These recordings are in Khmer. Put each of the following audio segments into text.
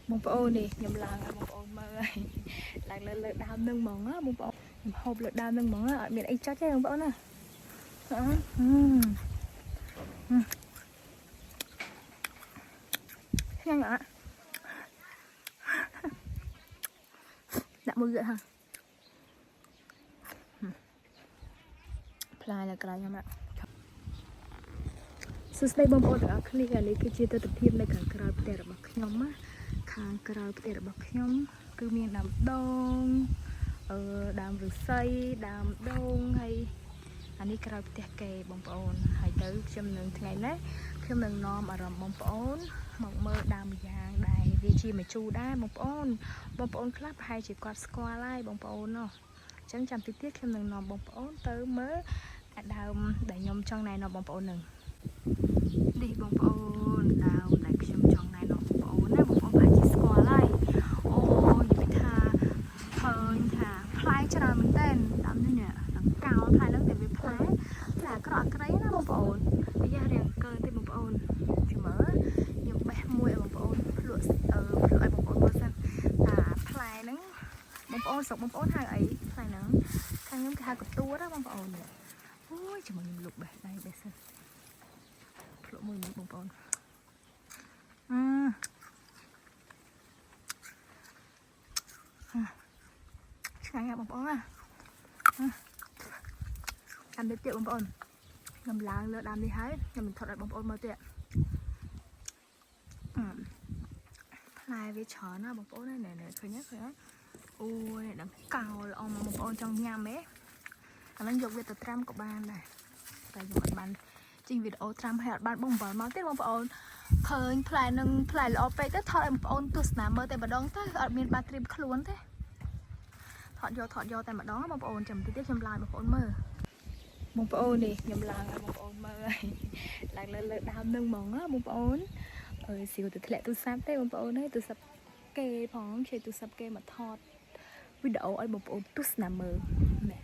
បងប្អូននេះខ្ញុំឡើងឲ្យបងប្អូនមើលហើយឡើងលើលើដើមនឹងហ្មងណាបងប្អូនខ្ញុំហូបលើដើមនឹងហ្មងណាអត់មានអីចុចទេបងប្អូនណាអឺហឹមហឹមឆ្ងាញ់អត់ដាក់មួយទៀតហ่ะផ្លែនៅក្រៅខ្ញុំអ่ะសួស្តីបងប្អូនទាំងអស់គ្នានេះគឺជាទស្សនវិជ្ជានៅខាងក្រៅផ្ទះរបស់ខ្ញុំណាខាងក្រៅផ្ទះរបស់ខ្ញុំគឺមានដើមដូងអឺដើមឫស្សីដើមដូងហើយអានេះក្រៅផ្ទះគេបងប្អូនហើយទៅខ្ញុំនឹងថ្ងៃនេះខ្ញុំនឹងនាំអារម្មណ៍បងប្អូនមកមើលដើមម្យ៉ាងដែរវាជាម្ជូរដែរបងប្អូនបងប្អូនខ្លះប្រហែលជាគាត់ស្គាល់ហើយបងប្អូនណោះអញ្ចឹងចាំតិចទៀតខ្ញុំនឹងនាំបងប្អូនទៅមើលអាដើមដែលខ្ញុំចង់ណែនាំបងប្អូននឹង នេះបងប្អូនដើមដែលខ្ញុំចង់ណែនាំបងប្អូនណាបងប្អូនប្រហែលជាស្គាល់ហើយអូនិយាយថាឃើញថាផ្លែច្រើនមែនទែនដើមនេះនេះដង្កោលផ្លែហ្នឹងតែវាផ្លែផ្លែអាក្រក់អាក្រីណាបងប្អូនវាយ៉ារៀងកើតិចបងប្អូនជិះមើលខ្ញុំបេះមួយឲ្យបងប្អូនភ្លក់អឺភ្លក់ឲ្យបងប្អូនមើលសិនថាផ្លែហ្នឹងបងប្អូនស្រុកបងប្អូនហៅអីផ្លែហ្នឹងខាងខ្ញុំគេហៅកទួណាបងប្អូននេះអូយចាំខ្ញុំលុបបេះដៃបេះសិន ភ្លក់មួយមួយបងប្អូនអឺឆ្ងាញ់ណាស់បងប្អូនណាតាមនេះទៀតបងប្អូនខ្ញុំឡើងលើដើមនេះហើយខ្ញុំនឹងថតឲ្យបងប្អូនមើលទៀតអឺផ្លែវាច្រើនណាស់បងប្អូនណានេះនេះឃើញទេឃើញទេអូយដល់កោលអមបងប្អូនចង់ញ៉ាំហ៎ឥឡូវយកវាទៅត្រាំក៏បានដែរតែខ្ញុំអត់បាន ចេញវីដេអូត្រាំឲ្យអត់បានបងអំបិលមកទេបងប្អូនឃើញផ្លែនឹងផ្លែល្អពេកទៅថតឲ្យបងប្អូនទស្សនាមើលតែម្ដងទៅអត់មានបានត្រៀមខ្លួនទេថតយកថតយកតែម្ដងបងប្អូនចាំតិចទៀតខ្ញុំឡើងបងប្អូនមើលបងប្អូននេះខ្ញុំឡើងឲ្យបងប្អូនមើលហើយឡើងលើលើដើមនឹងហ្មងណាបងប្អូនអើយស៊ីទៅធ្លាក់ទូរស័ព្ទទេបងប្អូនអើយទូរស័ព្ទគេផងជាទូរស័ព្ទគេមកថតវីដេអូឲ្យបងប្អូនទស្សនាមើលណែ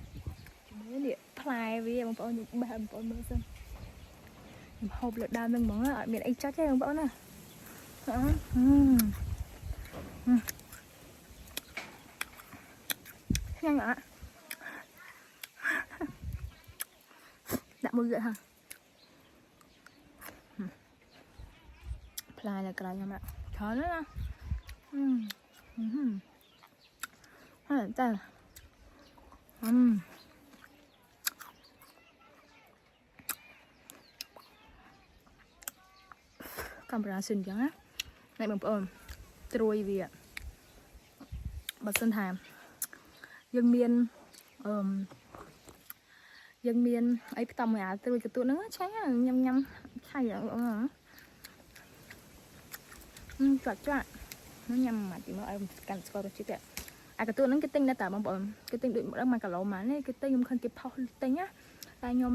មើលនេះផ្លែវាបងប្អូនខ្ញុំបេះឲ្យបងប្អូនមើលសិន ខ្ញុំហូបលើដើមនឹងហ្មងអត់មានអីចុចទេបងប្អូនណាអឺហឹមហឹមឆ្ងាញ់អត់ដាក់មួយទៀតហ่ะផ្លែនៅក្រៅខ្ញុំច្រើនណាស់ណាហឹមហឹមហើយតែហឹម កាមេរ៉ាសិនអញ្ចឹងណានេះបងប្អូនត្រួយវាបើសិនថាយើងមានអឺយើងមានអីផ្សំមួយអាត្រួយកន្ទួតហ្នឹងឆ្ងាញ់ណាស់ញ៉ាំញ៉ាំឆៃអឺចាក់ចាក់ញ៉ាំមកទីមកឲ្យកាន់ស្គាល់រសជាតិអាកន្ទួតហ្នឹងគេទិញនៅតាបងប្អូនគេទិញដូចមិនដឹង1គីឡូម៉ានទេគេទិញខ្ញុំឃើញគេផុសទិញណាតែខ្ញុំ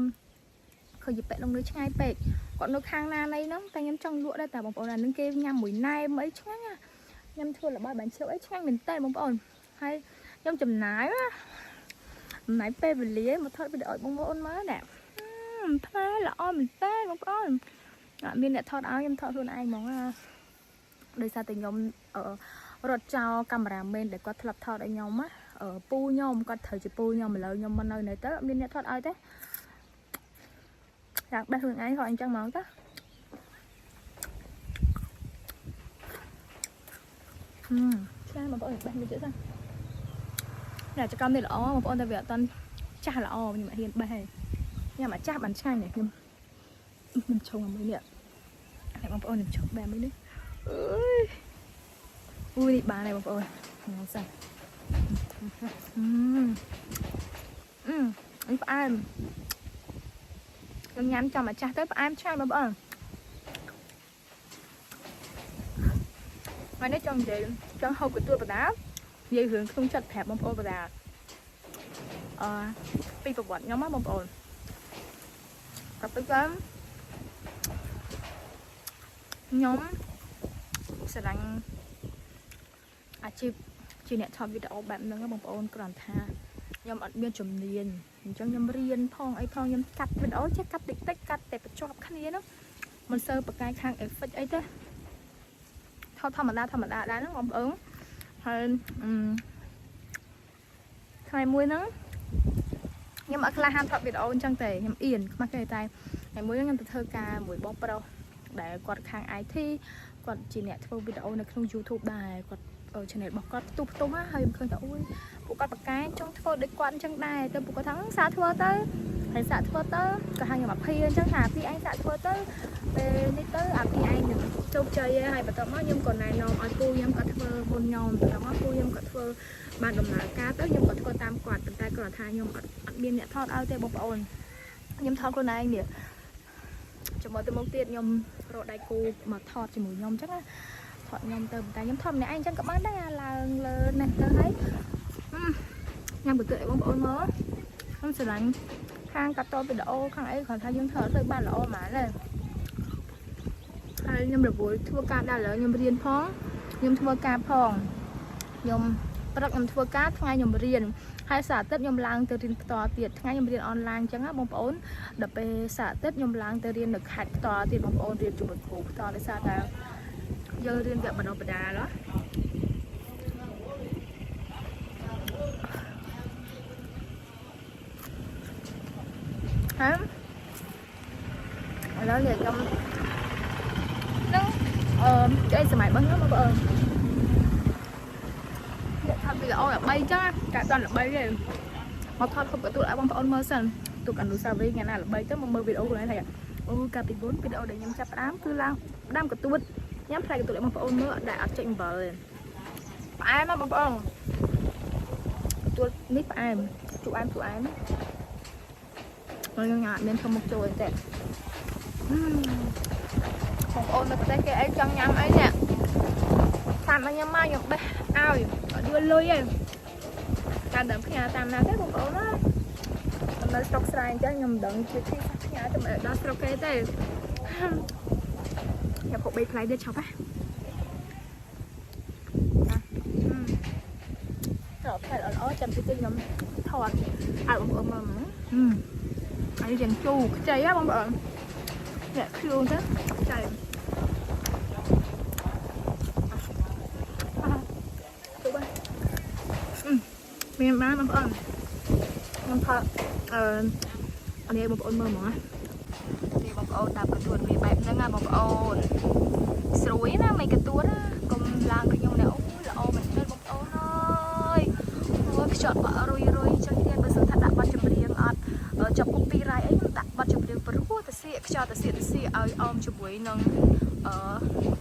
ឃើញយប៉ែលងនៅឆ្ងាយពេក គាត់នៅខាងណានៃហ្នឹងតែខ្ញុំចង់លក់ដែរតែបងប្អូនអាហ្នឹងគេញ៉ាំមួយណែមអីឆ្ងាញ់ណាញ៉ាំធ្វើល្បាយបាញ់ឈើអីឆ្ងាញ់មែនតើបងប្អូនហើយខ្ញុំចំណាយណាចំណាយពេលវេលាមកថតវីដេអូឲ្យបងប្អូនមើលណែផ្លែល្អមែនតើបងប្អូនអត់មានអ្នកថតឲ្យខ្ញុំថតខ្លួនឯងហ្មងណាដោយសារតែខ្ញុំរត់ចោលកាមេរ៉ាមែនដែលគាត់ធ្លាប់ថតឲ្យខ្ញុំណាពូខ្ញុំគាត់ត្រូវជាពូខ្ញុំឥឡូវខ្ញុំមកនៅនៅទៅអត់មានអ្នកថតឲ្យទេយ៉ាងបេះខ្លួនឯងថតអញ្ចឹងហ្មងតា អឺឆ្ងាញ់បងប្អូនបេះមួយទៀតសិនតែចកម្មនេះល្អបងប្អូនតែវាអត់តាន់ចាស់ល្អខ្ញុំអត់ហ៊ានបេះទេញ៉ាំអាចាស់បានឆ្ងាញ់នេះខ្ញុំខ្ញុំឆុងអាមួយនេះនេះបងប្អូនខ្ញុំឆុងបែបមួយនេះអើយអូយនេះបានហើយបងប្អូនខ្ញុំសិនអឺអឺនេះផ្អែមខ្ញុំញ៉ាំចំអាចាស់ទៅផ្អែមឆ្ងាញ់បងប្អូន ថ្ងៃនេះចង់និយាយចង់ហូបកន្ទួតបដានិយាយរឿងក្នុងចិត្តប្រាប់បងប្អូនបដាអឺពីប្រវត្តិខ្ញុំណាបងប្អូនក៏ទៅតាមខ្ញុំស្រឡាញ់អាជីពជាអ្នកថតវីដេអូបែបហ្នឹងណាបងប្អូនគ្រាន់ថាខ្ញុំអត់មានជំនាញអញ្ចឹងខ្ញុំរៀនផងអីផងខ្ញុំកាត់វីដេអូចេះកាត់តិចតិចកាត់តែបញ្ចប់គ្នាហ្នឹងមិនសូវប្រកែកខាង effect អីទេ ថតធម្មតាធម្មតាដែរហ្នឹងបងប្អូនហើយអឺថ្ងៃមួយហ្នឹងខ្ញុំអត់ក្លាហានថតវីដេអូអញ្ចឹងទេខ្ញុំអៀនខ្មាស់គេតែថ្ងៃមួយហ្នឹងខ្ញុំទៅធ្វើការមួយបងប្រុសដែលគាត់ខាង IT គាត់ជាអ្នកធ្វើវីដេអូនៅក្នុង YouTube ដែរគាត់ channel របស់គាត់ផ្ទុះផ្ទុះណាហើយខ្ញុំឃើញថាអូយពួកគាត់បកកែចង់ធ្វើដូចគាត់អញ្ចឹងដែរទៅពួកគាត់ថាសាកធ្វើទៅហើយសាកធ្វើទៅក៏ហៅខ្ញុំអាភីអញ្ចឹងថាអាភីឯងសាកធ្វើទៅពេលនេះទៅអាភីឯងនឹងជោគជ័យហើយបន្ទាប់មកខ្ញុំក៏ណែនាំឲ្យពូខ្ញុំក៏ធ្វើមុនខ្ញុំបន្ទាប់មកពូខ្ញុំក៏ធ្វើបានដំណើរការទៅខ្ញុំក៏ធ្វើតាមគាត់ប៉ុន្តែគ្រាន់ថាខ្ញុំអត់អត់មានអ្នកថតឲ្យទេបងប្អូនខ្ញុំថតខ្លួនឯងនេះចាំមើលទៅមុខទៀតខ្ញុំរកដៃគូមកថតជាមួយខ្ញុំអញ្ចឹងណាថតខ្ញុំទៅប៉ុន្តែខ្ញុំថតម្នាក់ឯងអញ្ចឹងក៏បានដែរឡើងលើនេះទៅហើយញ៉ាំបន្ទិចឲ្យបងប្អូនមើលខ្ញុំស្រឡាញ់ខាងកាត់តវីដេអូខាងអីគ្រាន់ថាយើងធ្វើអត់ទៅបានល្អហ្មងទេហើយខ្ញុំរវល់ធ្វើការដល់ឥឡូវខ្ញុំរៀនផងខ្ញុំធ្វើការផងខ្ញុំព្រឹកខ្ញុំធ្វើការថ្ងៃខ្ញុំរៀនហើយសៅរ៍អាទិត្យខ្ញុំឡើងទៅរៀនផ្ទាល់ទៀតថ្ងៃខ្ញុំរៀនអនឡាញអញ្ចឹងណាបងប្អូនដល់ពេលសៅរ៍អាទិត្យខ្ញុំឡើងទៅរៀននៅខេត្តផ្ទាល់ទៀតបងប្អូនរៀនជាមួយគ្រូផ្ទាល់ដោយសារតែយើងរៀនវគ្គបណ្ដុះបណ្ដាលហ៎ ហើយឥឡូវនេះខ្ញុំនឹងអឺក្តីសម័យរបស់ខ្ញុំបងប្អូនអ្នកថតវីដេអូល្បីចឹងតែអត់ល្បីទេមកថតគ្រប់កន្ទួលឲ្យបងប្អូនមើលសិនទុកអនុស្សាវរីយ៍ថ្ងៃណាល្បីទៅមកមើលវីដេអូខ្លួនឯងថាអូកាលពីមុនវីដេអូដែលខ្ញុំចាប់ផ្ដើមគឺឡើងដើមកទួតញ៉ាំផ្លែកន្ទួតឲ្យបងប្អូនមើលអត់ដែលអត់ចេញអំបិលទេផ្អែមណាបងប្អូនកន្ទួតនេះផ្អែមជូរអែមជូរអែមខ្ញុំញ៉ាំអត់មានធ្វើមុខចូលទេបងប្អូននៅប្រទេសគេអីចង់ញ៉ាំអីនេះតាមមកញ៉ាំមកខ្ញុំបេះឲ្យអត់យល់លុយទេតាមដើមផ្ញើតាមណាទេបងប្អូនណាខ្ញុំនៅស្រុកស្រែអញ្ចឹងខ្ញុំមិនដឹងជាទីសាផ្ញើទៅមកដល់ស្រុកគេទេខ្ញុំហូបបីផ្លែទៀតឆប់ហ៎តើផ្លែល្អៗចាំតិចទៀតខ្ញុំថតឲ្យបងប្អូនមើលហ្មងអានេះយ៉ាងជូរខ្ចីហ៎បងប្អូនអ្នកឃ្លូទៅខ្ចីទូបាទមានបានបងប្អូនខ្ញុំថតអឺអានេះបងប្អូនមើលហ្មងណានេះបងប្អូនតាមកន្ទួតវាបែបហ្នឹងណាបងប្អូនស្រួយណាមិនកន្ទួតណាកុំឡើងដូចខ្ញុំនេះអូល្អមែនទែនបងប្អូនអើយអូយខ្យល់បាក់រុយរុយចឹងទៀតបើសិនថាដាក់បទចម្រៀងអត់ចាប់ copyright អីខ្ញុំដាក់បទចម្រៀងព្រោះទៅសៀកខ្យល់ទៅសៀកទៅសៀកឲ្យអមជាមួយនឹងអឺ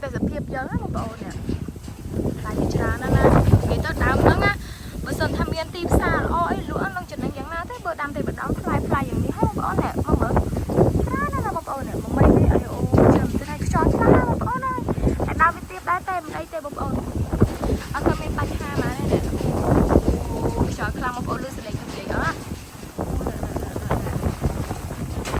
ទេសភាពចឹងណាបងប្អូននេះតែជាច្រើនណាស់ណានិយាយទៅដើមហ្នឹងណាបើសិនថាមានទីផ្សារល្អអីលក់នឹងចំណេញយ៉ាងណាទេបើដាំទេបដង